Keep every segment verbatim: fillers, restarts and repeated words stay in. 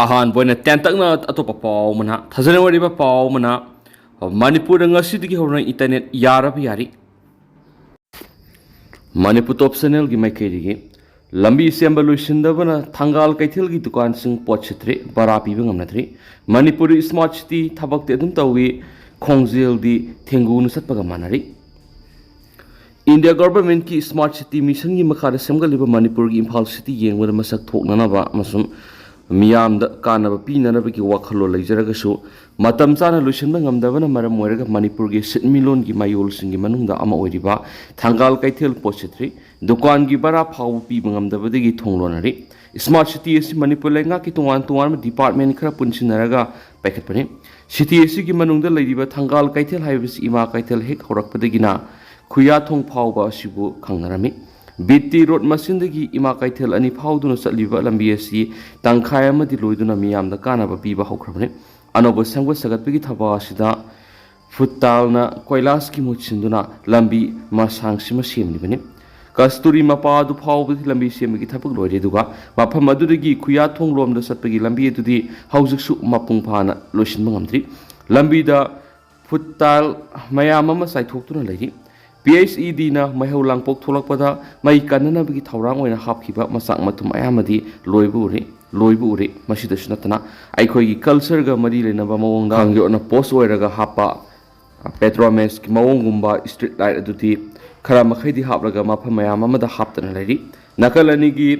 ꯑꯍꯥꯟꯕ ꯑꯣꯏꯅ ꯇꯦꯟꯇꯛꯅ ꯑꯇꯣꯞꯄ ꯄꯥꯎ ꯑꯃꯅ ꯊꯥꯖꯅ ꯑꯣꯏꯔꯤꯕ ꯄꯥꯎ ꯑꯃꯅ, ꯃꯅꯤꯄꯨꯔꯗ ꯉꯁꯤꯗꯒꯤ ꯍꯧꯅ ꯏꯟꯇꯔꯅꯦꯠ ꯌꯥꯔꯕ ꯌꯥꯔꯤ꯫ ꯃꯅꯤꯄꯨꯔ ꯇꯣꯞ ꯆꯦꯅꯦꯜꯒꯤ ꯃꯥꯏꯀꯩꯗꯒꯤ, ꯂꯝꯕꯤ ꯁꯦꯝꯕ ꯂꯣꯏꯁꯤꯟꯗꯕꯅ ꯊꯪꯒꯥꯜ ꯀꯩꯊꯦꯜꯒꯤ ꯗꯨꯀꯥꯟꯁꯤꯡ ꯄꯣꯠ ꯁꯤꯠꯇ꯭ꯔꯦ, ꯚꯔꯥ ꯄꯤꯕ ꯉꯝꯅꯗ꯭ꯔꯤ꯫ ꯃꯅꯤꯄꯨꯔꯗ ꯁ꯭ꯃꯥꯔꯠ ꯁꯤꯇꯤ ꯊꯕꯛꯇꯤ ꯑꯗꯨꯝ ꯇꯧꯏ, ꯈꯣꯡꯖꯦꯜꯗꯤ ꯊꯦꯡꯒꯨꯅ ꯆꯠꯄꯒ ꯃꯥꯟꯅꯔꯤ꯫ ꯏꯟꯗꯤꯌꯥ ꯒꯚꯔꯟꯃꯦꯟꯠꯀꯤ ꯁ꯭ꯃꯥꯔꯠ ꯁꯤꯇꯤ ꯃꯤꯁꯟꯒꯤ ꯃꯈꯥꯗ ꯁꯦꯝꯒꯠꯂꯤꯕ ꯃꯅꯤꯄꯨꯔꯒꯤ ꯏꯝꯐꯥꯜ ꯁꯤꯇꯤ ꯌꯦꯡꯕꯗ ꯃꯁꯛ ꯊꯣꯛꯅꯅꯕ ꯑꯃꯁꯨꯡ ꯃꯤꯌꯥꯝꯗ ꯀꯥꯟꯅꯕ ꯄꯤꯅꯅꯕꯒꯤ ꯋꯥꯈꯜꯂꯣꯟ ꯂꯩꯖꯔꯒꯁꯨ, ꯃꯇꯝ ꯆꯥꯅ ꯂꯣꯏꯁꯤꯟꯕ ꯉꯝꯗꯕꯅ ꯃꯔꯝ ꯑꯣꯏꯔꯒ ꯃꯅꯤꯄꯨꯔꯒꯤ ꯁꯤꯟꯃꯤꯠꯂꯣꯟꯒꯤ ꯃꯌꯣꯜꯁꯤꯡꯒꯤ ꯃꯅꯨꯡꯗ ꯑꯃ ꯑꯣꯏꯔꯤꯕ ꯊꯪꯒꯥꯜ ꯀꯩꯊꯦꯜ ꯄꯣꯠ ꯁꯤꯠꯇ꯭ꯔꯤ꯫ ꯗꯨꯀꯥꯟꯒꯤ ꯚꯔꯥ ꯐꯥꯎꯕ ꯄꯤꯕ ꯉꯝꯗꯕꯗꯒꯤ ꯊꯣꯡ ꯂꯣꯟꯅꯔꯤ꯫ ꯁ꯭ꯃꯥꯔꯠ ꯁꯤꯇꯤ ꯑꯁꯤ ꯃꯅꯤꯄꯨꯔ ꯂꯩꯉꯥꯛꯀꯤ ꯇꯣꯉꯥꯟ ꯇꯣꯉꯥꯟꯕ ꯗꯤꯄꯥꯔꯠꯃꯦꯟꯠ ꯈꯔ ꯄꯨꯟꯁꯤꯟꯅꯔꯒ ꯄꯥꯏꯈꯠꯄꯅꯤ꯫ ꯁꯤꯇꯤ ꯑꯁꯤꯒꯤ ꯃꯅꯨꯡꯗ ꯂꯩꯔꯤꯕ ꯊꯪꯒꯥꯜ ꯀꯩꯊꯦꯜ ꯍꯥꯏꯕꯁꯤ ꯏꯃꯥ ꯀꯩꯊꯦꯜ ꯍꯦꯛ ꯍꯧꯔꯛꯄꯗꯒꯤꯅ ꯈꯨꯌꯥꯊꯣꯡ ꯐꯥꯎꯕ ꯑꯁꯤꯕꯨ ꯈꯪꯅꯔꯝꯃꯤ꯫ ꯕꯤ ꯇꯤ ꯔꯣꯗ ꯃꯆꯤꯟꯗꯒꯤ ꯏꯃꯥ ꯀꯩꯊꯦꯜ ꯑꯅꯤ ꯐꯥꯎꯗꯨꯅ ꯆꯠꯂꯤꯕ ꯂꯝꯕꯤ ꯑꯁꯤ ꯇꯪꯈꯥꯏ ꯑꯃꯗꯤ ꯂꯣꯏꯗꯨꯅ ꯃꯤꯌꯥꯝꯗ ꯀꯥꯟꯅꯕ ꯄꯤꯕ ꯍꯧꯈ꯭ꯔꯕꯅꯤ꯫ ꯑꯅꯧꯕ ꯁꯦꯝꯒꯠ ꯁꯥꯒꯠꯄꯒꯤ ꯊꯕꯛ ꯑꯁꯤꯗ ꯐꯨꯠ ꯇꯥꯏꯜꯅ ꯀꯣꯏꯂꯥꯁꯀꯤ ꯃꯍꯨꯠ ꯁꯤꯟꯗꯨꯅ ꯂꯝꯕꯤ ꯃꯁꯥꯡꯁꯤꯃ ꯁꯦꯝꯂꯤꯕꯅꯤ꯫ ꯀꯁꯇꯨꯔꯤ ꯃꯄꯥ ꯑꯗꯨ ꯐꯥꯎꯕꯒꯤ ꯂꯝꯕꯤ ꯁꯦꯝꯕꯒꯤ ꯊꯕꯛ ꯂꯣꯏꯔꯦ, ꯑꯗꯨꯒ ꯃꯐꯝ ꯑꯗꯨꯗꯒꯤ ꯈꯨꯌꯥꯊꯣꯡ ꯂꯣꯝꯗ ꯆꯠꯄꯒꯤ ꯂꯝꯕꯤ ꯑꯗꯨꯗꯤ ꯍꯧꯖꯤꯛꯁꯨ ꯃꯄꯨꯡ ꯐꯥꯅ ꯂꯣꯏꯁꯤꯟꯕ ꯉꯝꯗ꯭ꯔꯤ꯫ ꯂꯝꯕꯤꯗ ꯐꯨꯠ ꯇꯥꯏꯜ ꯃꯌꯥꯝ ꯑꯃ ꯆꯥꯏꯊꯣꯛꯇꯨꯅ ꯂꯩꯔꯤ꯫ ꯄꯤ ꯑꯩꯆ ꯏ ꯗꯤꯅ ꯃꯩꯍꯧ ꯂꯥꯡꯄꯣꯛ ꯊꯣꯛꯂꯛꯄꯗ ꯃꯩ ꯀꯟꯅꯅꯕꯒꯤ ꯊꯧꯔꯥꯡ ꯑꯣꯏꯅ ꯍꯥꯞꯈꯤꯕ ꯃꯆꯥꯛ ꯃꯊꯨꯝ ꯑꯌꯥꯝꯕꯗꯤ ꯂꯣꯏꯕ ꯎꯔꯦ, ꯂꯣꯏꯕ ꯎꯔꯦ꯫ ꯃꯁꯤꯗꯁꯨ ꯅꯠꯇꯅ ꯑꯩꯈꯣꯏꯒꯤ ꯀꯜꯆꯔꯒ ꯃꯔꯤ ꯂꯩꯅꯕ ꯃꯑꯣꯡꯗ ꯈꯥꯡ ꯌꯣꯠꯅ ꯄꯣꯁ ꯑꯣꯏꯔꯒ ꯍꯥꯞꯄ, ꯄꯦꯇ꯭ꯔꯣꯃꯦꯁꯀꯤ ꯃꯑꯣꯡꯒꯨꯝꯕ ꯁ꯭ꯇ꯭ꯔꯤꯠ ꯂꯥꯏꯠ ꯑꯗꯨꯗꯤ ꯈꯔ ꯃꯈꯩꯗꯤ ꯍꯥꯞꯂꯒ ꯃꯐꯝ ꯃꯌꯥꯝ ꯑꯃꯗ ꯍꯥꯞꯇꯅ ꯂꯩꯔꯤ꯫ ꯅꯥꯀꯜ ꯑꯅꯤꯒꯤ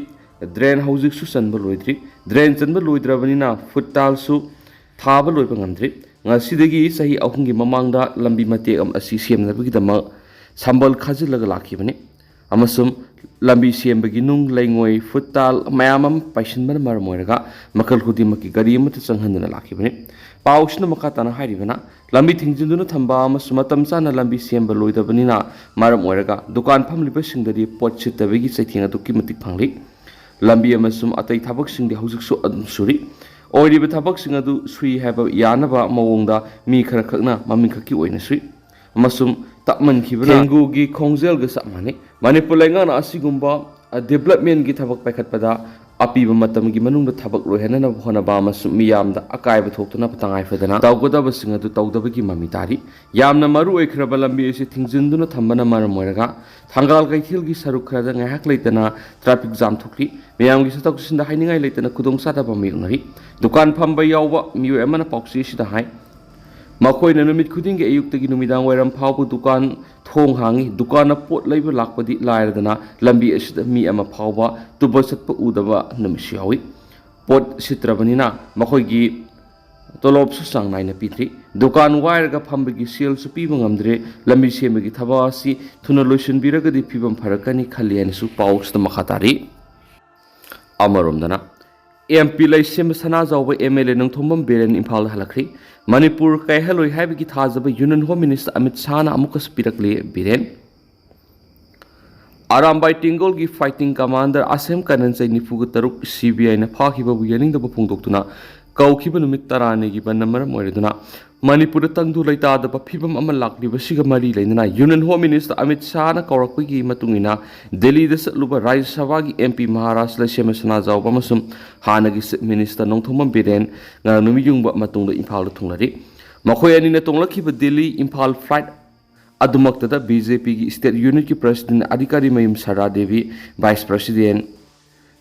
ꯗ꯭ꯔꯦꯟ ꯍꯧꯖꯤꯛꯁꯨ ꯆꯟꯕ ꯂꯣꯏꯗ꯭ꯔꯤ꯫ ꯗ꯭ꯔꯦꯟ ꯆꯟꯕ ꯂꯣꯏꯗ꯭ꯔꯕꯅꯤꯅ ꯐꯨꯠ ꯇꯥꯏꯜꯁꯨ ꯊꯥꯕ ꯂꯣꯏꯕ ꯉꯝꯗ꯭ꯔꯤ꯫ ꯉꯁꯤꯗꯒꯤ ꯆꯍꯤ ꯑꯍꯨꯝꯒꯤ ꯃꯃꯥꯡꯗ ꯂꯝꯕꯤ ꯃꯇꯦꯛ ꯑꯃ ꯑꯁꯤ ꯁꯦꯝꯅꯕꯒꯤꯗꯃꯛ ꯁꯝꯕꯜ ꯈꯥꯖꯤꯜꯂꯒ ꯂꯥꯛꯈꯤꯕꯅꯤ, ꯑꯃꯁꯨꯡ ꯂꯝꯕꯤ ꯁꯦꯝꯕꯒꯤ ꯅꯨꯡ, ꯂꯩꯉꯣꯏ, ꯐꯨꯠ ꯇꯥꯏꯜ ꯃꯌꯥꯝ ꯑꯃ ꯄꯥꯏꯁꯤꯟꯕꯅ ꯃꯔꯝ ꯑꯣꯏꯔꯒ ꯃꯈꯜ ꯈꯨꯗꯤꯡꯃꯛꯀꯤ ꯒꯥꯔꯤ ꯑꯃꯠꯇ ꯆꯪꯍꯟꯗꯅ ꯂꯥꯛꯈꯤꯕꯅꯤ꯫ ꯄꯥꯎꯁꯤꯅ ꯃꯈꯥ ꯇꯥꯅ ꯍꯥꯏꯔꯤꯕꯅ, ꯂꯝꯕꯤ ꯊꯤꯡꯖꯤꯟꯗꯨꯅ ꯊꯝꯕ ꯑꯃꯁꯨꯡ ꯃꯇꯝ ꯆꯥꯅ ꯂꯝꯕꯤ ꯁꯦꯝꯕ ꯂꯣꯏꯗꯕꯅꯤꯅ ꯃꯔꯝ ꯑꯣꯏꯔꯒ ꯗꯨꯀꯥꯟ ꯐꯝꯂꯤꯕꯁꯤꯡꯗꯗꯤ ꯄꯣꯠ ꯁꯤꯠꯇꯕꯒꯤ ꯆꯩꯊꯦꯡ ꯑꯗꯨꯛꯀꯤ ꯃꯇꯤꯛ ꯐꯪꯂꯤ꯫ ꯂꯝꯕꯤ ꯑꯃꯁꯨꯡ ꯑꯇꯩ ꯊꯕꯛꯁꯤꯡꯗꯤ ꯍꯧꯖꯤꯛꯁꯨ ꯑꯗꯨꯝ ꯁꯨꯔꯤ꯫ ꯑꯣꯏꯔꯤꯕ ꯊꯕꯛꯁꯤꯡ ꯑꯗꯨ ꯁꯨꯏ ꯍꯥꯏꯕ ꯌꯥꯅꯕ ꯃꯑꯣꯡꯗ ꯃꯤ ꯈꯔꯈꯛꯅ ꯃꯃꯤꯡꯈꯛꯀꯤ ꯑꯣꯏꯅ ꯁꯨꯏ, ꯑꯃꯁꯨꯡ ꯇꯞꯃꯟꯈꯤꯕꯅ ꯊꯦꯡꯒꯨꯒꯤ ꯈꯣꯡꯖꯦꯜꯒ ꯆꯞ ꯃꯥꯟꯅꯩ꯫ ꯃꯅꯤꯄꯨꯔ ꯂꯩꯉꯥꯛꯅ ꯑꯁꯤꯒꯨꯝꯕ, ꯑ, ꯗꯤꯕꯂꯞꯃꯦꯟꯒꯤ ꯊꯕꯛ ꯄꯥꯏꯈꯠꯄꯗ ꯑꯄꯤꯕ ꯃꯇꯝꯒꯤ ꯃꯅꯨꯡꯗ ꯊꯕꯛ ꯂꯣꯏꯍꯟꯅꯅꯕ ꯍꯣꯠꯅꯕ ꯑꯃꯁꯨꯡ ꯃꯤꯌꯥꯝꯗ ꯑꯀꯥꯏꯕ ꯊꯣꯛꯇꯅꯕ ꯇꯉꯥꯏ ꯐꯗꯅ ꯇꯧꯒꯗꯕꯁꯤꯡ ꯑꯗꯨ ꯇꯧꯗꯕꯒꯤ ꯃꯃꯤ ꯇꯥꯔꯤ꯫ ꯌꯥꯝꯅ ꯃꯔꯨ ꯑꯣꯏꯈ꯭ꯔꯕ ꯂꯝꯕꯤ ꯑꯁꯤ ꯊꯤꯡꯖꯤꯟꯗꯨꯅ ꯊꯝꯕꯅ ꯃꯔꯝ ꯑꯣꯏꯔꯒ ꯊꯪꯒꯥꯜ ꯀꯩꯊꯦꯜꯒꯤ ꯁꯔꯨꯛ ꯈꯔꯗ ꯉꯥꯏꯍꯥꯛ ꯂꯩꯇꯅ traffic jam ꯊꯣꯛꯂꯤ꯫ ꯃꯤꯌꯥꯝꯒꯤ ꯆꯠꯊꯣꯛ ꯆꯠꯁꯤꯟꯗ ꯍꯥꯏꯅꯤꯡꯉꯥꯏ ꯂꯩꯇꯅ ꯈꯨꯗꯣꯡꯆꯥꯗꯕ ꯃꯥꯌꯣꯛꯅꯔꯤ꯫ ꯗꯨꯀꯥꯟ ꯐꯝꯕ ꯌꯥꯎꯕ ꯃꯤꯑꯣꯏ ꯑꯃꯅ ꯄꯥꯎꯆꯦ ꯑꯁꯤꯗ ꯍꯥꯏ, ꯃꯈꯣꯏꯅ ꯅꯨꯃꯤꯠ ꯈꯨꯗꯤꯡꯒꯤ ꯑꯌꯨꯛꯇꯒꯤ ꯅꯨꯃꯤꯗꯥꯡ ꯋꯥꯏꯔꯝ ꯐꯥꯎꯕ ꯗꯨꯀꯥꯟ ꯊꯣꯡ ꯍꯥꯡꯏ꯫ ꯗꯨꯀꯥꯟꯗ ꯄꯣꯠ ꯂꯩꯕ ꯂꯥꯛꯄꯗꯤ ꯂꯥꯏꯔꯗꯅ ꯂꯝꯕꯤ ꯑꯁꯤꯗ ꯃꯤ ꯑꯃ ꯐꯥꯎꯕ ꯇꯨꯕ ꯆꯠꯄ ꯎꯗꯕ ꯅꯨꯃꯤꯠꯁꯨ ꯌꯥꯎꯏ꯫ ꯄꯣꯠ ꯁꯤꯠꯇ꯭ꯔꯕꯅꯤꯅ ꯃꯈꯣꯏꯒꯤ ꯇꯣꯂꯣꯞꯁꯨ ꯆꯥꯡ ꯅꯥꯏꯅ ꯄꯤꯗ꯭ꯔꯤ꯫ ꯗꯨꯀꯥꯟ ꯋꯥꯏꯔꯒ ꯐꯝꯕꯒꯤ ꯁꯦꯜꯁꯨ ꯄꯤꯕ ꯉꯝꯗ꯭ꯔꯦ꯫ ꯂꯝꯕꯤ ꯁꯦꯝꯕꯒꯤ ꯊꯕꯛ ꯑꯁꯤ ꯊꯨꯅ ꯂꯣꯏꯁꯤꯟꯕꯤꯔꯒꯗꯤ ꯐꯤꯕꯝ ꯐꯔꯛꯀꯅꯤ ꯈꯜꯂꯤ ꯍꯥꯏꯅꯁꯨ ꯄꯥꯎꯁꯤꯗ ꯃꯈꯥ ꯇꯥꯔꯤ꯫ ꯑꯃꯔꯣꯝꯗꯅ, MP ꯂꯩꯁꯦꯝꯕ ꯁꯅꯥꯖꯥꯎꯕ MLA ꯅꯣꯡꯊꯣꯝꯕꯝ ꯕꯤꯔꯦꯟ ꯏꯝꯐꯥꯜꯗ ꯍꯜꯂꯛꯈ꯭ꯔꯤ꯫ ꯃꯅꯤꯄꯨꯔ ꯀꯥꯏꯍꯜꯂꯣꯏ ꯍꯥꯏꯕꯒꯤ ꯊꯥꯖꯕ Union Home Minister ꯑꯃꯤꯠ ꯁꯥꯍꯅ ꯑꯃꯨꯛꯀꯁꯨ ꯄꯤꯔꯛꯂꯦ ꯕꯤꯔꯦꯟ꯫ ꯑꯔꯥꯝꯕꯥꯏ ꯇꯦꯡꯒꯣꯜꯒꯤ fighting commander ꯑꯁꯦꯝ ꯀꯅꯟꯁꯩ ꯅꯤꯐꯨꯒ ꯇꯔꯨꯛ CBIꯅ ꯐꯥꯈꯤꯕꯕꯨ ꯌꯥꯅꯤꯡꯗꯕ ꯐꯣꯡꯗꯣꯛꯇꯨꯅ ꯀꯧꯈꯤꯕ ꯅꯨꯃꯤꯠ ꯇꯔꯥꯅꯤꯒꯤ ꯕꯟꯗ ꯃꯔꯝ ꯑꯣꯏꯔꯗꯨꯅ ꯃꯅꯤꯄꯨꯔꯗ ꯇꯪꯗꯨ ꯂꯩꯇꯥꯗꯕ ꯐꯤꯕꯝ ꯑꯃ ꯂꯥꯛꯂꯤꯕꯁꯤꯒ ꯃꯔꯤ ꯂꯩꯅꯅ Union Home Minister ꯑꯃꯤꯠ ꯁꯥꯍꯅ ꯀꯧꯔꯛꯄꯒꯤ ꯃꯇꯨꯡ ꯏꯟꯅ ꯗꯦꯜꯂꯤꯗ ꯆꯠꯂꯨꯕ ꯔꯥꯖ꯭ꯌ ꯁꯚꯥꯒꯤ MP ꯃꯍꯥꯔꯥꯖ ꯂꯩꯁꯦꯝꯕ ꯁꯅꯥꯖꯥꯎꯕ ꯑꯃꯁꯨꯡ ꯍꯥꯟꯅꯒꯤ Chief Minister ꯅꯣꯡꯊꯣꯝꯕꯝ ꯕꯤꯔꯦꯟ ꯉꯔꯥꯡ ꯅꯨꯃꯤꯠ ꯌꯨꯡꯕ ꯃꯇꯨꯡꯗ ꯏꯝꯐꯥꯜꯗ ꯊꯨꯡꯂꯔꯤ꯫ ꯃꯈꯣꯏ ꯑꯅꯤꯅ ꯇꯣꯡꯂꯛꯈꯤꯕ Delhi Imphal flight ꯑꯗꯨꯃꯛꯇꯗ BJPꯒꯤ state unitꯀꯤ president ꯑꯙꯤꯀꯥꯔꯤ ꯃꯌꯨꯝ ꯁꯔꯥ ꯗꯦꯕꯤ, vice president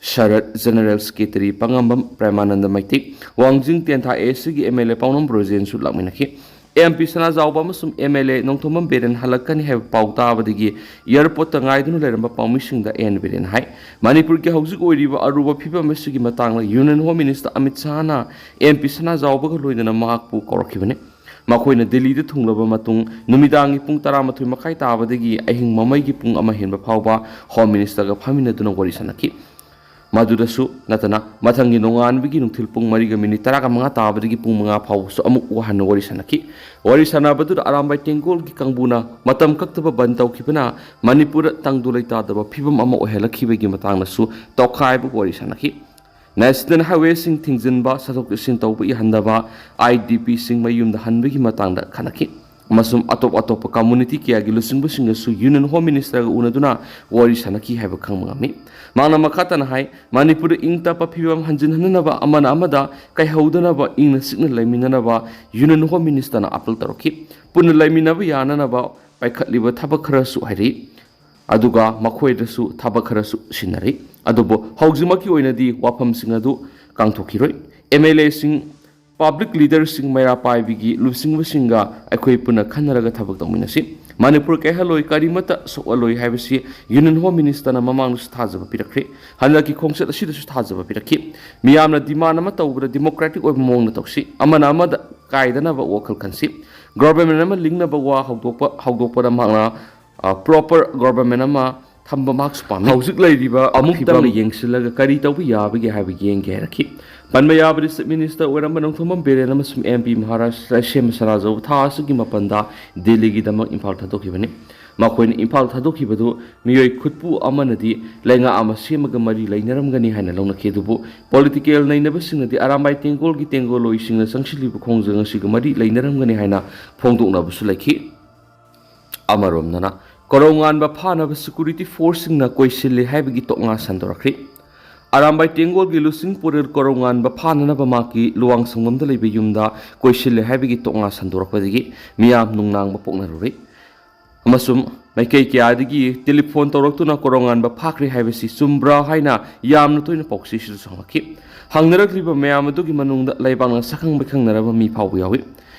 ꯁꯔꯠ, general secretary ꯄꯉꯥꯝꯕꯝ ꯄ꯭ꯔꯦꯃꯥꯅꯟꯗ ꯃꯩꯇꯩ, ꯋꯥꯡꯖꯤꯡ ꯇꯦꯟꯊꯥ ASCꯒꯤ MLA ꯄꯥꯎꯅꯝ ꯕ꯭ꯔꯣꯖꯦꯟꯁꯨ ꯂꯥꯛꯃꯤꯟꯅꯈꯤ꯫ MP ꯁꯅꯥꯖꯥꯎꯕ ꯑꯃꯁꯨꯡ MLA ꯅꯣꯡꯊꯣꯝꯕꯝ ꯕꯤꯔꯦꯟ ꯍꯜꯂꯛꯀꯅꯤ ꯍꯥꯏꯕ ꯄꯥꯎ ꯇꯥꯕꯗꯒꯤ airportꯇ ꯉꯥꯏꯗꯨꯅ ꯂꯩꯔꯝꯕ ꯄꯥꯎꯃꯤꯁꯤꯡꯗ ꯑꯦꯟ ꯕꯤꯔꯦꯟ ꯍꯥꯏ꯫ ꯃꯅꯤꯄꯨꯔꯒꯤ ꯍꯧꯖꯤꯛ ꯑꯣꯏꯔꯤꯕ ꯑꯔꯨꯕ ꯐꯤꯕꯝ ꯑꯁꯤꯒꯤ ꯃꯇꯥꯡꯗ Union Home Minister Amit ꯁꯥꯍꯅ MP ꯁꯅꯥꯖꯥꯎꯕꯒ ꯂꯣꯏꯅꯅ ꯃꯍꯥꯛꯄꯨ ꯀꯧꯔꯛꯈꯤꯕꯅꯤ꯫ ꯃꯈꯣꯏꯅ ꯗꯦꯜꯂꯤꯗ ꯊꯨꯡꯂꯕ ꯃꯇꯨꯡ ꯅꯨꯃꯤꯗꯥꯡꯒꯤ ꯄꯨꯡ ꯇꯔꯥꯃꯥꯊꯣꯏ ꯃꯈꯥꯏ ꯇꯥꯕꯗꯒꯤ ꯑꯍꯤꯡ ꯃꯃꯩꯒꯤ ꯄꯨꯡ ꯑꯃ ꯍꯦꯟꯕ ꯐꯥꯎꯕ Home Ministerꯒ ꯐꯝꯃꯤꯟꯅꯗꯨꯅ ꯋꯥꯔꯤ ꯁꯥꯟꯅꯈꯤ꯫ ꯃꯗꯨꯗꯁꯨ ꯅꯠꯇꯅ ꯃꯊꯪꯒꯤ ꯅꯣꯡꯉꯥꯟꯕꯒꯤ ꯅꯨꯡꯊꯤꯜ ꯄꯨꯡ ꯃꯔꯤꯒ ꯃꯤꯅꯤꯠ ꯇꯔꯥꯒ ꯃꯉꯥ ꯇꯥꯕꯗꯒꯤ ꯄꯨꯡ ꯃꯉꯥ ꯐꯥꯎꯕꯁꯨ ꯑꯃꯨꯛ ꯍꯟꯅ ꯋꯥꯔꯤ ꯁꯥꯟꯅꯈꯤ꯫ ꯋꯥꯔꯤ ꯁꯥꯟꯅꯕꯗꯨꯗ ꯑꯔꯥꯝꯕꯥꯏ ꯇꯦꯡꯒꯣꯜꯒꯤ ꯀꯥꯡꯕꯨꯅ ꯃꯇꯝ ꯀꯛꯇꯕ ꯕꯟ ꯇꯧꯈꯤꯕꯅ ꯃꯅꯤꯄꯨꯔꯗ ꯇꯪꯗꯨ ꯂꯩꯇꯥꯗꯕ ꯐꯤꯕꯝ ꯑꯃ ꯑꯣꯏꯍꯜꯂꯛꯈꯤꯕꯒꯤ ꯃꯇꯥꯡꯗꯁꯨ ꯇꯣꯈꯥꯏꯕ ꯋꯥꯔꯤ ꯁꯥꯟꯅꯈꯤ꯫ National Highwayꯁꯤꯡ ꯊꯤꯡꯖꯤꯟꯕ, ꯆꯠꯊꯣꯛ ꯆꯠꯁꯤꯟ ꯇꯧꯕ ꯌꯥꯍꯟꯗꯕ, IDPꯁꯤꯡ ꯃꯌꯨꯝꯗ ꯍꯟꯕꯒꯤ ꯃꯇꯥꯡꯗ ꯈꯟꯅꯈꯤ꯫ ꯑꯃꯁꯨꯡ ꯑꯇꯣꯞ ꯑꯇꯣꯞꯄ ꯀꯝꯃ꯭ꯌꯨꯅꯤꯇꯤ ꯀꯌꯥꯒꯤ ꯂꯨꯆꯤꯡꯕꯁꯤꯡꯒꯁꯨ ꯌꯨꯅꯤꯌꯟ ꯍꯣꯝ ꯃꯤꯅꯤꯁꯇꯔꯒ ꯎꯅꯗꯨꯅ ꯋꯥꯔꯤ ꯁꯥꯅꯈꯤ ꯍꯥꯏꯕ ꯈꯪꯕ ꯉꯝꯃꯤ꯫ ꯃꯍꯥꯛꯅ ꯃꯈꯥ ꯇꯥꯅ ꯍꯥꯏ, ꯃꯅꯤꯄꯨꯔꯗ ꯏꯪ ꯇꯞꯄ ꯐꯤꯕꯝ ꯍꯟꯖꯤꯟꯍꯟꯅꯅꯕ, ꯑꯃꯅ ꯑꯃꯗ ꯀꯥꯏꯍꯧꯗꯅꯕ, ꯏꯪꯅ ꯆꯤꯛꯅ ꯂꯩꯃꯤꯟꯅꯅꯕ ꯌꯨꯅꯤꯌꯟ ꯍꯣꯝ ꯃꯤꯅꯤꯁꯇꯔꯅ ꯑꯥꯄꯤꯜ ꯇꯧꯔꯛꯈꯤ꯫ ꯄꯨꯟꯅ ꯂꯩꯃꯤꯟꯅꯕ ꯌꯥꯅꯅꯕ ꯄꯥꯏꯈꯠꯂꯤꯕ ꯊꯕꯛ ꯈꯔꯁꯨ ꯍꯥꯏꯔꯤ꯫ ꯑꯗꯨꯒ ꯃꯈꯣꯏꯗꯁꯨ ꯊꯕꯛ ꯈꯔꯁꯨ ꯁꯤꯟꯅꯔꯤ꯫ ꯑꯗꯨꯕꯨ ꯍꯧꯖꯤꯛꯃꯛꯀꯤ ꯑꯣꯏꯅꯗꯤ ꯋꯥꯐꯝꯁꯤꯡ ꯑꯗꯨ ꯀꯥꯡꯊꯣꯛꯈꯤꯔꯣꯏ꯫ ꯑꯦꯝ ꯑꯦꯜ ꯑꯦꯁꯤꯡ, ꯄꯕ꯭ꯂꯤꯛ ꯂꯤꯗꯔꯁꯤꯡ, ꯃꯩꯔꯥ ꯄꯥꯏꯕꯤꯒꯤ ꯂꯨꯆꯤꯡꯕꯁꯤꯡꯒ ꯑꯩꯈꯣꯏ ꯄꯨꯟꯅ ꯈꯟꯅꯔꯒ ꯊꯕꯛ ꯇꯧꯃꯤꯟꯅꯁꯤ꯫ ꯃꯅꯤꯄꯨꯔ ꯀꯥꯏꯍꯜꯂꯣꯏ, ꯀꯔꯤꯃꯠꯇ ꯁꯣꯛꯍꯜꯂꯣꯏ ꯍꯥꯏꯕꯁꯤ ꯌꯨꯅꯤꯌꯟ ꯍꯣꯝ ꯃꯤꯅꯤꯁꯇꯔꯅ ꯃꯃꯥꯡꯗꯁꯨ ꯊꯥꯖꯕ ꯄꯤꯔꯛꯈ꯭ꯔꯦ꯫ ꯍꯟꯗꯛꯀꯤ ꯈꯣꯡꯆꯠ ꯑꯁꯤꯗꯁꯨ ꯊꯥꯖꯕ ꯄꯤꯔꯛꯈꯤ꯫ ꯃꯤꯌꯥꯝꯅ ꯗꯤꯃꯥꯟ ꯑꯃ ꯇꯧꯕꯗ ꯗꯤꯃꯣꯀ꯭ꯔꯦꯇꯤꯛ ꯑꯣꯏꯕ ꯃꯑꯣꯡꯗ ꯇꯧꯁꯤ꯫ ꯑꯃꯅ ꯑꯃꯗ ꯀꯥꯏꯗꯅꯕ ꯋꯥꯈꯜ ꯈꯟꯁꯤ꯫ ꯒꯣꯚꯔꯟꯃꯦꯟ ꯑꯃ ꯂꯤꯡꯅꯕ ꯋꯥ ꯍꯧꯗꯣꯛꯄ, ꯍꯧꯗꯣꯛꯄꯗ ꯃꯍꯥꯛꯅ, ꯑ, ꯄ꯭ꯔꯣꯄꯔ ꯒꯣꯚꯔꯟꯃꯦꯟ ꯑꯃ ꯊꯝꯕ ꯃꯍꯥꯛꯁꯨ ꯄꯥꯝꯃꯤ꯫ ꯍꯧꯖꯤꯛ ꯂꯩꯔꯤꯕ ꯍꯧꯈꯤꯕ ꯑꯃꯨꯛꯇꯪ ꯌꯦꯡꯁꯤꯜꯂꯒ ꯀꯔꯤ ꯇꯧꯕ ꯌꯥꯕꯒꯦ ꯍꯥꯏꯕ ꯌꯦꯡꯒꯦ ꯍꯥꯏꯔꯛꯈꯤ꯫ ꯄꯟꯕ ꯌꯥꯕꯗꯤ, ꯆꯤꯐ ꯃꯤꯅꯤꯁꯇꯔ ꯑꯣꯏꯔꯝꯕ ꯅꯣꯡꯊꯣꯝꯕꯝ ꯕꯤꯔꯦꯟ ꯑꯃꯁꯨꯡ ꯑꯦꯝ ꯄꯤ ꯃꯍꯥꯔꯥꯖ ꯂꯥꯏꯁꯦꯝꯕ ꯁꯅꯥꯖꯥꯎꯕ ꯊꯥ ꯑꯁꯤꯒꯤ ꯃꯥꯄꯟꯗ ꯗꯦꯜꯂꯤꯒꯤꯗꯃꯛ ꯏꯝꯐꯥꯜ ꯊꯥꯗꯣꯛꯈꯤꯕꯅꯤ꯫ ꯃꯈꯣꯏꯅ ꯏꯝꯐꯥꯜ ꯊꯥꯗꯣꯛꯈꯤꯕꯗꯨ ꯃꯤꯑꯣꯏ ꯈꯨꯠꯄꯨ ꯑꯃꯅꯗꯤ ꯂꯩꯉꯥꯛ ꯑꯃ ꯁꯦꯝꯃꯒ ꯃꯔꯤ ꯂꯩꯅꯔꯝꯒꯅꯤ ꯍꯥꯏꯅ ꯂꯧꯅꯈꯤ꯫ ꯑꯗꯨꯕꯨ ꯄꯣꯂꯤꯇꯤꯀꯦꯜ ꯅꯩꯅꯕꯁꯤꯡꯅꯗꯤ ꯑꯔꯥꯝꯕꯥꯏ ꯇꯦꯡꯒꯣꯜꯒꯤ ꯇꯦꯡꯒꯣꯜꯂꯣꯏꯁꯤꯡꯅ ꯆꯪꯁꯤꯜꯂꯤꯕ ꯈꯣꯡꯖꯪ ꯑꯁꯤꯒ ꯃꯔꯤ ꯂꯩꯅꯔꯝꯒꯅꯤ ꯍꯥꯏꯅ ꯐꯣꯡꯗꯣꯛꯅꯕꯁꯨ ꯂꯩꯈꯤ꯫ ꯑꯃꯔꯣꯝꯗꯅ, ꯀꯣꯔꯧꯉꯥꯟꯕ ꯐꯥꯅꯕ ꯁꯦꯀ꯭ꯌꯨꯔꯤꯇꯤ ꯐꯣꯔꯁꯁꯤꯡꯅ ꯀꯣꯏꯁꯤꯜꯂꯤ ꯍꯥꯏꯕꯒꯤ ꯇꯣꯛꯉꯥ ꯁꯟꯗꯣꯔꯛꯈ꯭ꯔꯤ꯫ ꯑꯔꯥꯝꯕꯥꯏ ꯇꯦꯡꯒꯣꯜꯒꯤ ꯂꯨꯆꯤꯡ ꯄꯨꯔꯦꯜ ꯀꯣꯔꯧꯉꯥꯟꯕ ꯐꯥꯅꯅꯕ ꯃꯍꯥꯛꯀꯤ ꯂꯨꯋꯥꯡꯁꯪꯕꯝꯗ ꯂꯩꯕ ꯌꯨꯝꯗ ꯀꯣꯏꯁꯤꯜꯂꯦ ꯍꯥꯏꯕꯒꯤ ꯇꯣꯛꯉꯥ ꯁꯟꯗꯣꯔꯛꯄꯗꯒꯤ ꯃꯤꯌꯥꯝ ꯅꯨꯡꯅꯥꯡꯕ ꯄꯣꯛꯅꯔꯨꯔꯦ꯫ ꯑꯃꯁꯨꯡ ꯃꯥꯏꯀꯩ ꯀꯌꯥꯗꯒꯤ ꯇꯦꯂꯤꯐꯣꯟ ꯇꯧꯔꯛꯇꯨꯅ ꯀꯣꯔꯧꯉꯥꯟꯕ ꯐꯥꯈ꯭ꯔꯦ ꯍꯥꯏꯕꯁꯤ ꯆꯨꯝꯕ꯭ꯔꯥ ꯍꯥꯏꯅ ꯌꯥꯝꯅ ꯇꯣꯏꯅ ꯄꯥꯎꯆꯦꯁꯤꯗꯁꯨ ꯍꯪꯂꯛꯈꯤ꯫ ꯍꯪꯅꯔꯛꯂꯤꯕ ꯃꯌꯥꯝ ꯑꯗꯨꯒꯤ ꯃꯅꯨꯡꯗ ꯂꯩꯕꯥꯛꯅ ꯁꯛꯈꯪ ꯃꯥꯏꯈꯪꯅꯔꯕ ꯃꯤ ꯐꯥꯎꯕ ꯌꯥꯎꯏ꯫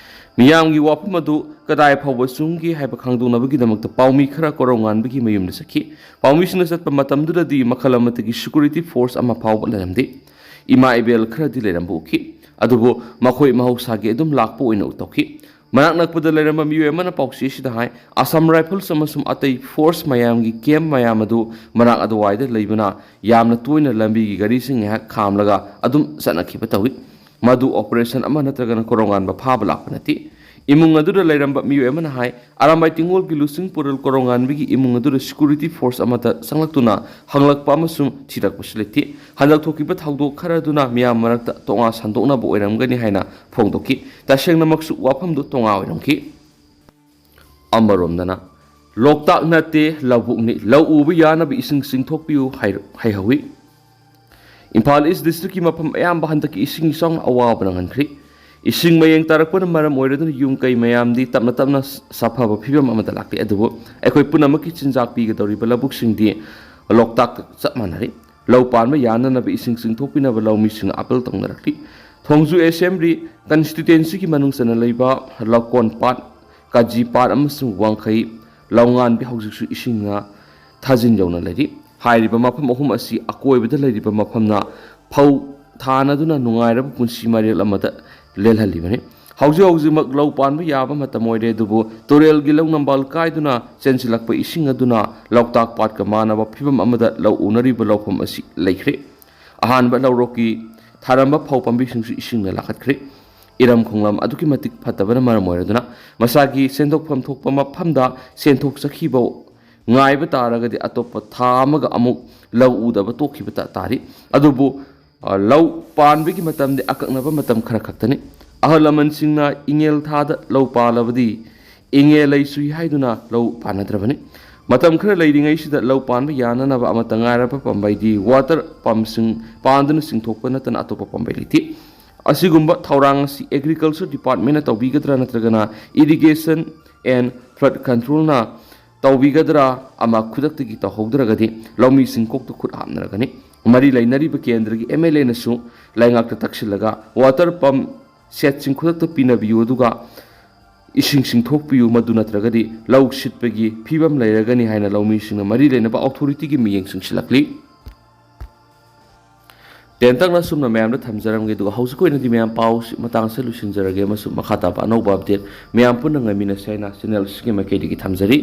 ꯃꯤꯌꯥꯝꯒꯤ ꯋꯥꯐꯝ ꯑꯗꯨ ꯀꯗꯥꯏ ꯐꯥꯎꯕ ꯆꯨꯝꯒꯦ ꯍꯥꯏꯕ ꯈꯪꯗꯣꯛꯅꯕꯒꯤꯗꯃꯛꯇ ꯄꯥꯎꯃꯤ ꯈꯔ ꯀꯣꯔꯧꯉꯥꯟꯕꯒꯤ ꯃꯌꯨꯝꯗ ꯆꯠꯈꯤ꯫ ꯄꯥꯎꯃꯤꯁꯤꯡꯅ ꯆꯠꯄ ꯃꯇꯝꯗꯨꯗꯗꯤ ꯃꯈꯜ ꯑꯃꯠꯇꯒꯤ ꯁꯦꯀ꯭ꯌꯨꯔꯤꯇꯤ ꯐꯣꯔꯁ ꯑꯃ ꯐꯥꯎꯕ ꯂꯩꯔꯝꯗꯦ꯫ ꯏꯃꯥ ꯏꯕꯦꯜ ꯈꯔꯗꯤ ꯂꯩꯔꯝꯕ ꯎꯈꯤ, ꯑꯗꯨꯕꯨ ꯃꯈꯣꯏ ꯃꯍꯧꯁꯥꯒꯤ ꯑꯗꯨꯝ ꯂꯥꯛꯄ ꯑꯣꯏꯅ ꯇꯧꯈꯤ꯫ ꯃꯅꯥꯛ ꯅꯛꯄꯗ ꯂꯩꯔꯝꯕ ꯃꯤꯑꯣꯏ ꯑꯃꯅ ꯄꯥꯎꯆꯦꯁꯤꯗ ꯍꯥꯏ, ꯑꯁꯥꯝ ꯔꯥꯏꯐꯜꯁ ꯑꯃꯁꯨꯡ ꯑꯇꯩ ꯐꯣꯔꯁ ꯃꯌꯥꯝꯒꯤ ꯀꯦꯝꯞ ꯃꯌꯥꯝ ꯑꯗꯨ ꯃꯅꯥꯛ ꯑꯗꯨꯋꯥꯏꯗ ꯂꯩꯕꯅ ꯌꯥꯝꯅ ꯇꯣꯏꯅ ꯂꯝꯕꯤꯒꯤ ꯒꯥꯔꯤꯁꯤꯡ ꯉꯥꯏꯍꯥꯛ ꯈꯥꯝꯂꯒ ꯑꯗꯨꯝ ꯆꯠꯅꯈꯤꯕ ꯇꯧꯏ꯫ ꯃꯗꯨ ꯑꯣꯄꯔꯦꯁꯟ ꯑꯃ ꯅꯠꯇ꯭ꯔꯒꯅ ꯀꯣꯔꯧꯉꯥꯟꯕ ꯐꯥꯕ ꯂꯥꯛꯄ ꯅꯠꯇꯦ꯫ ꯏꯃꯨꯡ ꯑꯗꯨꯗ ꯂꯩꯔꯝꯕ ꯃꯤꯑꯣꯏ ꯑꯃꯅ ꯍꯥꯏ, ꯑꯔꯥꯝꯕꯥꯏ ꯇꯤꯡꯒꯣꯜꯒꯤ ꯂꯨꯆꯤꯡ ꯄꯨꯔꯦꯜ ꯀꯣꯔꯧꯉꯥꯟꯕꯒꯤ ꯏꯃꯨꯡ ꯑꯗꯨꯗ ꯁꯦꯀ꯭ꯌꯨꯔꯤꯇꯤ ꯐꯣꯔꯁ ꯑꯃꯠꯇ ꯆꯪꯂꯛꯇꯨꯅ ꯍꯪꯂꯛꯄ ꯑꯃꯁꯨꯡ ꯊꯤꯔꯛꯄꯁꯨ ꯂꯩꯇꯦ꯫ ꯍꯟꯗꯛ ꯊꯣꯛꯈꯤꯕ ꯊꯧꯗꯣꯛ ꯈꯔꯗꯨꯅ ꯃꯤꯌꯥꯝ ꯃꯔꯛꯇ ꯇꯣꯉꯥ ꯁꯟꯗꯣꯛꯅꯕ ꯑꯣꯏꯔꯝꯒꯅꯤ ꯍꯥꯏꯅ ꯐꯣꯡꯗꯣꯛꯈꯤ꯫ ꯇꯁꯦꯡꯅꯃꯛꯁꯨ ꯋꯥꯐꯝꯗꯨ ꯇꯣꯉꯥ ꯑꯣꯏꯔꯝꯈꯤ꯫ ꯑꯃꯔꯣꯝꯗꯅ, "ꯂꯣꯛꯇꯥꯛ ꯅꯠꯇꯦ, ꯂꯧꯕꯨꯛꯅꯤ, ꯂꯧ ꯎꯕ ꯌꯥꯅꯕ ꯏꯁꯤꯡ ꯆꯤꯡꯊꯣꯛꯄꯤꯌꯨ" ꯍꯥꯏ-, ꯍꯥꯏꯍꯧꯋꯤ꯫ ꯏꯝꯐꯥꯜ ꯏꯁ ꯗꯤꯁꯇ꯭ꯔꯤꯛꯀꯤ ꯃꯐꯝ ꯑꯌꯥꯝꯕ ꯍꯟꯗꯛꯀꯤ ꯏꯁꯤꯡ ꯏꯆꯥꯎꯅ ꯑꯋꯥꯕ ꯅꯪꯍꯟꯈ꯭ꯔꯤ꯫ ꯏꯁꯤꯡ ꯃꯌꯦꯡ ꯇꯥꯔꯛꯄꯅ ꯃꯔꯝ ꯑꯣꯏꯔꯗꯨꯅ ꯌꯨꯝ ꯀꯩ ꯃꯌꯥꯝꯗꯤ ꯇꯞꯅ ꯇꯞꯅ ꯁꯥꯐꯕ ꯐꯤꯕꯝ ꯑꯃꯗ ꯂꯥꯛꯂꯤ꯫ ꯑꯗꯨꯕꯨ ꯑꯩꯈꯣꯏ ꯄꯨꯝꯅꯃꯛꯀꯤ ꯆꯤꯟꯖꯥꯛ ꯄꯤꯒꯗꯧꯔꯤꯕ ꯂꯧꯕꯨꯛꯁꯤꯡꯗꯤ ꯂꯣꯛꯇꯥꯛꯀ ꯆꯞ ꯃꯥꯟꯅꯔꯤ꯫ ꯂꯧ ꯄꯥꯟꯕ ꯌꯥꯅꯅꯕ ꯏꯁꯤꯡ ꯆꯤꯡꯊꯣꯛꯄꯤꯅꯕ ꯂꯧꯃꯤꯁꯤꯡꯅ ꯑꯥꯄꯤꯜ ꯇꯧꯅꯔꯛꯂꯤ꯫ ꯊꯣꯡꯖꯨ ꯑꯦꯁꯦꯝꯕ꯭ꯂꯤ ꯀꯟꯁꯇꯤꯇ꯭ꯋꯦꯟꯁꯤꯒꯤ ꯃꯅꯨꯡ ꯆꯟꯅ ꯂꯩꯕ ꯂꯧꯀꯣꯟ ꯄꯥꯠ, ꯀꯥꯖꯤ ꯄꯥꯠ ꯑꯃꯁꯨꯡ ꯋꯥꯡꯈꯩ ꯂꯧꯉꯥꯟꯕꯤ ꯍꯧꯖꯤꯛꯁꯨ ꯏꯁꯤꯡꯅ ꯊꯥꯖꯤꯟ ꯌꯧꯅ ꯂꯩꯔꯤ꯫ ꯍꯥꯏꯔꯤꯕ ꯃꯐꯝ ꯑꯍꯨꯝ ꯑꯁꯤ ꯑꯀꯣꯏꯕꯗ ꯂꯩꯔꯤꯕ ꯃꯐꯝꯅ ꯐꯧ ꯊꯥꯅꯗꯨꯅ ꯅꯨꯡꯉꯥꯏꯔꯕ ꯄꯨꯟꯁꯤ ꯃꯔꯦꯜ ꯑꯃꯗ ꯂꯦꯜꯍꯜꯂꯤꯕꯅꯤ꯫ ꯍꯧꯖꯤꯛ ꯍꯧꯖꯤꯛꯃꯛ ꯂꯧ ꯄꯥꯟꯕ ꯌꯥꯕ ꯃꯇꯝ ꯑꯣꯏꯔꯦ, ꯑꯗꯨꯕꯨ ꯇꯨꯔꯦꯜꯒꯤ ꯂꯧ ꯅꯝꯕꯥꯜ ꯀꯥꯏꯗꯨꯅ ꯆꯦꯟꯁꯤꯜꯂꯛꯄ ꯏꯁꯤꯡ ꯑꯗꯨꯅ ꯂꯣꯛꯇꯥꯛ ꯄꯥꯠꯀ ꯃꯥꯟꯅꯕ ꯐꯤꯕꯝ ꯑꯃꯗ ꯂꯧ ꯎꯅꯔꯤꯕ ꯂꯧꯐꯝ ꯑꯁꯤ ꯂꯩꯈ꯭ꯔꯦ꯫ ꯑꯍꯥꯟꯕ ꯂꯧꯔꯣꯛꯀꯤ ꯊꯥꯔꯝꯕ ꯐꯧ ꯄꯥꯝꯕꯤꯁꯤꯡꯁꯨ ꯏꯁꯤꯡꯅ ꯂꯥꯛꯍꯠꯈ꯭ꯔꯦ꯫ ꯏꯔꯝ ꯈꯣꯡꯂꯝ ꯑꯗꯨꯛꯀꯤ ꯃꯇꯤꯛ ꯐꯠꯇꯕꯅ ꯃꯔꯝ ꯑꯣꯏꯔꯗꯨꯅ ꯃꯁꯥꯒꯤ ꯁꯦꯟꯗꯣꯛꯐꯝ ꯊꯣꯛꯄ ꯃꯐꯝꯗ ꯁꯦꯟꯊꯣꯛꯆꯈꯤꯕ ꯉꯥꯏꯕ ꯇꯥꯔꯒꯗꯤ ꯑꯇꯣꯞꯄ ꯊꯥ ꯑꯃꯒ ꯑꯃꯨꯛ ꯂꯧ ꯎꯗꯕ ꯇꯣꯛꯈꯤꯕ ꯇꯥ-, ꯇꯥꯔꯤ꯫ ꯑꯗꯨꯕꯨ, ꯑ, ꯂꯧ ꯄꯥꯟꯕꯒꯤ ꯃꯇꯝꯗꯤ ꯑꯀꯛꯅꯕ ꯃꯇꯝ ꯈꯔ ꯈꯛꯇꯅꯤ꯫ ꯑꯍꯜ ꯂꯃꯟꯁꯤꯡꯅ ꯏꯉꯦꯜ ꯊꯥꯗ ꯂꯧ ꯄꯥꯜꯂꯕꯗꯤ ꯏꯉꯦ ꯂꯩ ꯆꯨꯏ ꯍꯥꯏꯗꯨꯅ ꯂꯧ ꯄꯥꯟꯅꯗ꯭ꯔꯕꯅꯤ꯫ ꯃꯇꯝ ꯈꯔ ꯂꯩꯔꯤꯉꯩꯁꯤꯗ ꯂꯧ ꯄꯥꯟꯕ ꯌꯥꯅꯅꯕ ꯑꯃꯠꯇ ꯉꯥꯏꯔꯕ ꯄꯥꯝꯕꯩꯗꯤ ꯋꯥꯇꯔ ꯄꯝꯁꯤꯡ ꯄꯥꯟꯗꯨꯅ ꯆꯤꯡꯊꯣꯛꯄ ꯅꯠꯇꯅ ꯑꯇꯣꯞꯄ ꯄꯥꯝꯕꯩ ꯂꯩꯇꯦ꯫ ꯑꯁꯤꯒꯨꯝꯕ ꯊꯧꯔꯥꯡ ꯑꯁꯤ ꯑꯦꯒ꯭ꯔꯤꯀꯜꯆꯔ ꯗꯤꯄꯥꯔꯠꯃꯦꯟꯅ ꯇꯧꯕꯤꯒꯗ꯭ꯔꯥ ꯅꯠꯇ꯭ꯔꯒꯅ ꯏꯔꯤꯒꯦꯁꯟ ꯑꯦꯟ ꯐ꯭ꯂꯗ ꯀꯟꯇ꯭ꯔꯣꯜꯅ ꯇꯧꯕꯤꯒꯗ꯭ꯔꯥ? ꯑꯃ ꯈꯨꯗꯛꯇꯒꯤ ꯇꯧꯍꯧꯗ꯭ꯔꯒꯗꯤ ꯂꯧꯃꯤꯁꯤꯡ ꯀꯣꯛꯇ ꯈꯨꯠ ꯍꯥꯞꯅꯔꯒꯅꯤ꯫ ꯃꯔꯤ ꯂꯩꯅꯔꯤꯕ ꯀꯦꯟꯗ꯭ꯔꯒꯤ ꯑꯦꯝ ꯑꯦꯜ ꯑꯦꯅꯁꯨ ꯂꯩꯉꯥꯛꯇ ꯇꯛꯁꯤꯜꯂꯒ ꯋꯥꯇꯔ ꯄꯝ ꯁꯦꯠꯁꯤꯡ ꯈꯨꯗꯛꯇ ꯄꯤꯅꯕꯤꯌꯨ, ꯑꯗꯨꯒ ꯏꯁꯤꯡ ꯆꯤꯡꯊꯣꯛꯄꯤꯌꯨ, ꯃꯗꯨ ꯅꯠꯇ꯭ꯔꯒꯗꯤ ꯂꯧ ꯁꯤꯠꯄꯒꯤ ꯐꯤꯕꯝ ꯂꯩꯔꯒꯅꯤ ꯍꯥꯏꯅ ꯂꯧꯃꯤꯁꯤꯡꯅ ꯃꯔꯤ ꯂꯩꯅꯕ ꯑꯣꯊꯣꯔꯤꯇꯤꯒꯤ ꯃꯤꯠꯌꯦꯡ ꯆꯪꯁꯤꯜꯂꯛꯂꯤ꯫ ꯇꯦꯟꯇꯛꯅ ꯁꯨꯝꯅ ꯃꯌꯥꯝꯗ ꯊꯝꯖꯔꯝꯒꯦ, ꯑꯗꯨꯒ ꯍꯧꯖꯤꯛꯀꯤ ꯑꯣꯏꯅꯗꯤ ꯃꯌꯥꯝ ꯄꯥꯎ ꯃꯇꯥꯡꯁꯦ ꯂꯣꯏꯁꯤꯟꯖꯔꯒꯦ, ꯑꯃꯁꯨꯡ ꯃꯈꯥ ꯇꯥꯕ ꯑꯅꯧꯕ ꯑꯞꯗꯦꯠ ꯃꯌꯥꯝ ꯄꯨꯟꯅ ꯉꯥꯏꯃꯤꯟꯅꯁꯦ ꯍꯥꯏꯅ ꯆꯦꯅꯦꯜ ꯑꯁꯤꯒꯤ ꯃꯥꯏꯀꯩꯗꯒꯤ ꯊꯝꯖꯔꯤ꯫